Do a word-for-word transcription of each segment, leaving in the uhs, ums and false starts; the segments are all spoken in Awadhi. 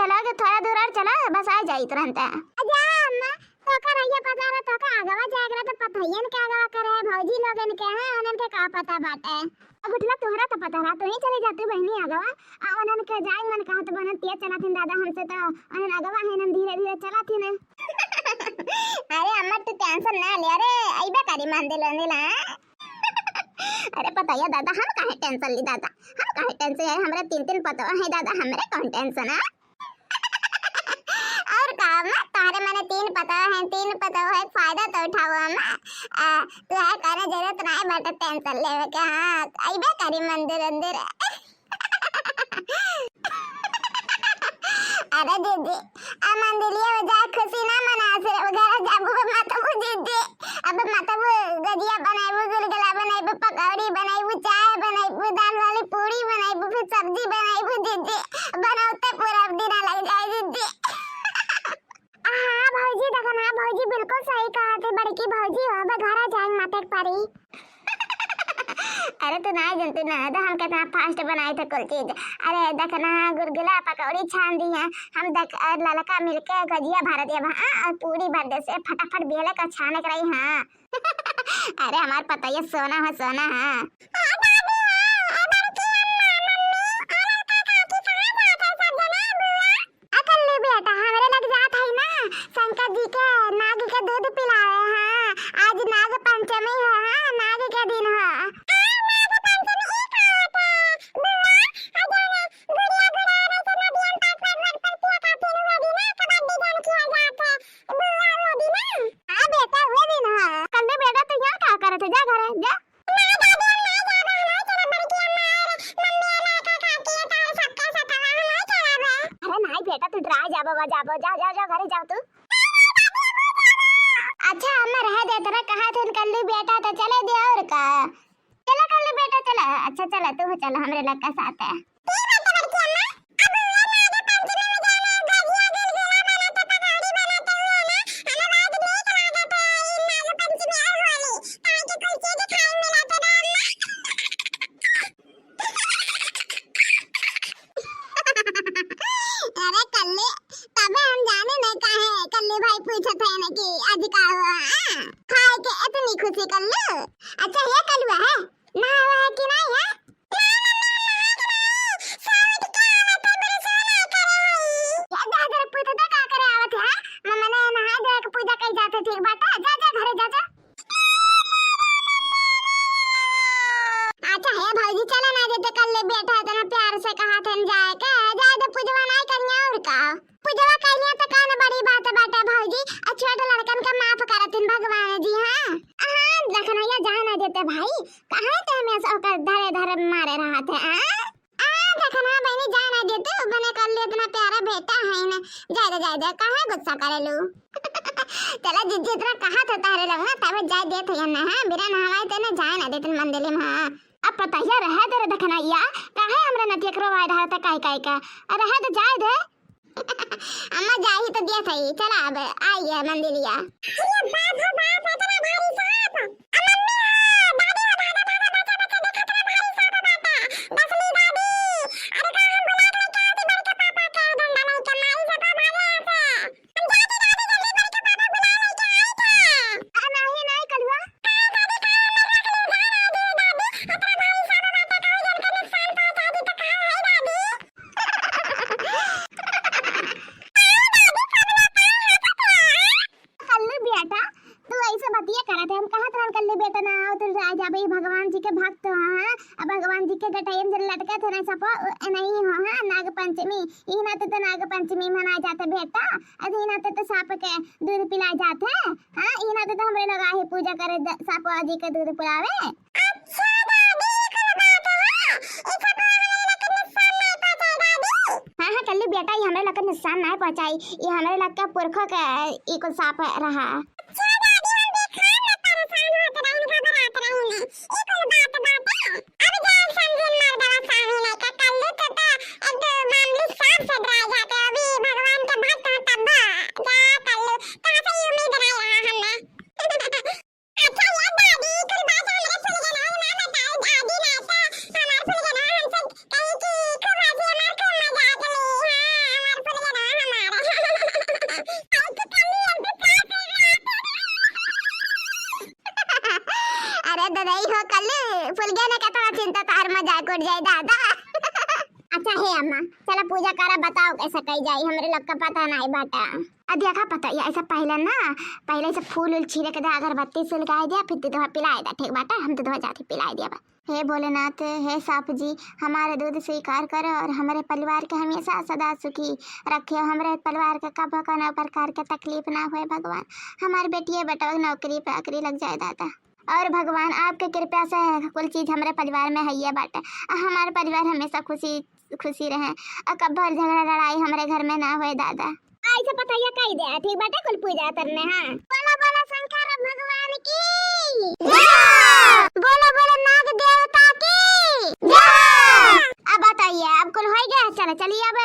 चला के थोड़ा दूर और चला, बस आ जाई तुरंत। जा अम्मा, तोका रहिया पता रहा, तोका आगवा जाए के रहा तो पतोहियन के आगवा करे, भौजी लोगन के, हाँ, उन्हन के का पता बाटे। अब उठला, तोहरा तो पता रहा, तू ही चली जाती बहिनी आगवा। आ उन्हन के जाए मन कहा तो बनत तिया चला थिन दादा, हमसे तो उन्हन आगवा है, हम धीरे धीरे चला थिन। अरे अम्मा, तू tension ना ले, अरे अइबे करी मंदिर उंदिर, हाँ? अरे पतोहिया दादा, हम काहे tension ली दादा, हम काहे tension है, हमरे तीन तीन पतोह है दादा, हमरे कौन tension है? और का अम्मा, तोहरे मने तीन पतोह है, तीन पतोह है, फायदा तो उठाओ अम्मा। आ, तू है करे जरूरत ना है, बट tension लेवे के, हाँ, अइबे करी मंदिर उंदिर। अरे दीदी, आ मंदिलिया में जाए खुशी ना मना, सिर्फ घर जाबू बे मतबू दीदी। अब मतबू गजिया बनाइबू, गुलगुला बनाइबू, पकौड़ी बनाइबू, चाय बनाइबू, दाल वाली पूड़ी बनाइबू, फिर सब्जी बनाइबू दीदी। बनौते पूरा दिन लग जाए दीदी। हाँ भौजी, देखा ना भौजी, बिल्कुल सही कहा थे बड़की भौजी, अब घर जाए माते के परी। अरे तू नाहीं जनती ना, तो हम कितना fast बनाए थे कुल चीज। अरे देख ना, गुलगुला पकौड़ी छान दी हैं हम, देख, और ललका मिलके गजिया भर दिया बा, हाँ, और पूरी भर दे से फटाफट बेले का छाने के रही, हाँ। अरे हमार पतोहिया सोना है, सोना है। आ कल्लू बेटा, हमरे लग जात है ना, शंकर जी के नाग के दूध पिलावे, हाँ, आज नाग पंचमी है, हाँ, नाग के दिन है। हाँ बेटा, वो दिन है। कल्लू बेटा, तू यहाँ का करत है? जा घरे, जा। अरे नाहीं बेटा, तू डराए जाबो, बा जाबो, जा, जा, जा, घरे जाओ तू। अच्छा अम्मा, रहे दे, इतना कहा थे कल्लू बेटा, तो चले दे और का। चला कल्लू बेटा, चला, अच्छा चला, तू चला हमरे लड़का साथ है। अरे कल्लू, तबे हम जाने नहीं काहे कल्लू भाई पूछत है ना कि आज का हुआ, हाँ? खाए के इतनी खुशी कल्लू। अच्छा ये कलुआ है, नहावा है कि नहीं है? या जा जरा पूछा तो का करे आवत है? मम्मा ने नहा धोए के पूजा कई जाते, ठीक बात है, जा, जा घरे जा, जा। अच्छा हे भौजी, चला ना, जे ते कल्लू बेटा इतना प्यार से कहा थे जाए के, जाए तो पूजवा नहीं करिया और का? पूजवा करिया तो कौन बड़ी बात बाटे भौजी, आ छोट लड़कन का माफ करतिन भगवान जी, हाँ। हाँ, लखनैया जाए ना देते भाई, काहे ते हमेशा ओकर धरे धरे मारे रहत है, हाँ? आ, देखा ना बहिनी, जाए ना दे तू, बने कल्लू इतना प्यारा बेटा है ना, जाए दे, जाए दे, काहे गुस्सा करेलू? चला जिज्जी, इतना कहा था तारे लोग ना, तबे जाए देत है ना, हाँ, बिना नहवाए ते ना जाए ना देत मंदिर में, हाँ। अब पतोहिया रहे दे रे देखनैया, काहे हमरा नतिया के रोवाए रहा था काई काई का, आ, रहे दे, जाए दे। अम्मा जाही तो दिया था, चला अब आइए मंदिरिया। अरे बाप हो बाप, इतना भारी सांप। आ मम्मी हो, दादी हो, दादा, दादा, बच्चा, बच्चा, देखा इतना भारी सांप बाटा। बसली दादी, अरे का हम बुला के लेके आती बड़के पापा के, डंडा नहीं के मारी से तो भागे यहाँ से। हम जाती दादी, जल्दी बड़के पापा बुला लेके आई था। अरे नहीं, नहीं कलुआ। का दादी, का हमर रख ले जा रहा जी दादी, इतना भारी सांप बाटा, का जन के नुकसान पहुंचा दी तो का है दादी? कल्लू बेटा, तू ऐसे बतिया करत है। हम कहत रहन कल्लू बेटा ना आओ, तू राज अबे भगवान जी के भक्त हो, हाँ? अब भगवान जी के गटैया में जब लटकत है ना सपो, उ, नहीं हो, हाँ? नाग पंचमी, ई नाते तो नाग पंचमी मनाए जाते बेटा, अरे ई नाते तो सांप के दूध पिलाए जाते, हाँ? ई नाते तो हमरे लोग आहे पूजा करे द-, सांपवा जी के दूध पिलावे। अच्छा दादी, ई कुल बात है? ई सब हमरे लोग के नुकसान नहीं पहुंचाए दादी? हाँ, हाँ, कल्लू बेटा, ई हमरे लोग के नुकसान नहीं पहुंचाई, ई हमरे लोग के पुरखों के ई कुल सांप रहा। अच्छा दादी, हम बेकार में परेशान होत रही, घबरात रही ना। ई कुल बात बाटे। अब जाए समझिन मर्दवा साहब नहीं का, कल्लू तो, तो एक मामूली सांप से डराए जाते, अभी भगवान के भक्त हो तब। जा कल्लू, तोहसे ई उम्मीद नहीं रहा हमने। अच्छा ये दादी, कुल बात हमरे फुलगनवा ना बताओ दादी, ना तो हमार फुलगनवा हमसे कही कि खूब हंसी हमार खूब मजाक ली, हाँ, हमार फुलगनवा। जय दादा। अच्छा हे अम्मा, चला पूजा करा, बताओ कैसे कई जाई, हमरे लोग का पता नहीं बाटा। अब देखा पता, ये ऐसा पहले ना, पहले से फूल उल छिड़क दे, अगरबत्ती सुलगाई दिया, फिर दूधवा पिलाई दे, ठीक बाटा? हम दूधवा जाते पिलाई दिया बा। हे भोलेनाथ, हे साफ जी, हमारे दूध स्वीकार करो और हमारे परिवार के हमेशा सदा सुखी रखे, हमारे परिवार के कबो कोनो प्रकार के तकलीफ ना होए भगवान, हमारे बेटिए बेटवा के नौकरी पे अकरी लग जाए दादा। और भगवान आपके कृपा से कुल चीज हमरे परिवार में हइये बाटे। आ हमार परिवार हमेशा खुशी खुशी रहे। आ कब्बो झगड़ा लड़ाई हमरे घर में ना होए दादा। ऐसे पतैया कही दे, ठीक बाटे, कुल पूजा करने, हाँ। बोला बोला शंकर भगवान की जय। बोला बोला नाग देवता की जय। अब बताइए, अब कुल हो गया, चलो चलिए अब।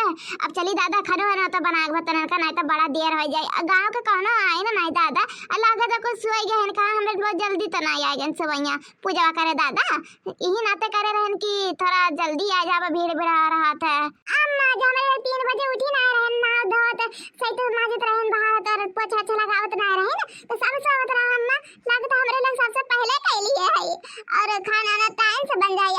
अब चली दादा, खानो वानो तो बना के बतनन का, नहीं तो बड़ा देर हो जाए। आ गाँव के कौनो आए ना, नहीं दादा, आ लागत है कुछ सोई गए हैं, कहाँ हमरे बहुत जल्दी तो नहीं आए गए सोइया पूजा करे दादा, यही नाते करे रहन कि थोड़ा जल्दी आ जाबा, भीड़ भाड़ रहत है। अम्मा, जो हमरे तीन बजे उठी ना रहन, नहा धोत, सही तो माजित रहन, बहारत और पोछा ओछा लगावत ना रहन, तो सब सोवत रहा अम्मा, लागत हमरे लोग सबसे पहले कैली है, और खाना ना टाइम से बन जाए।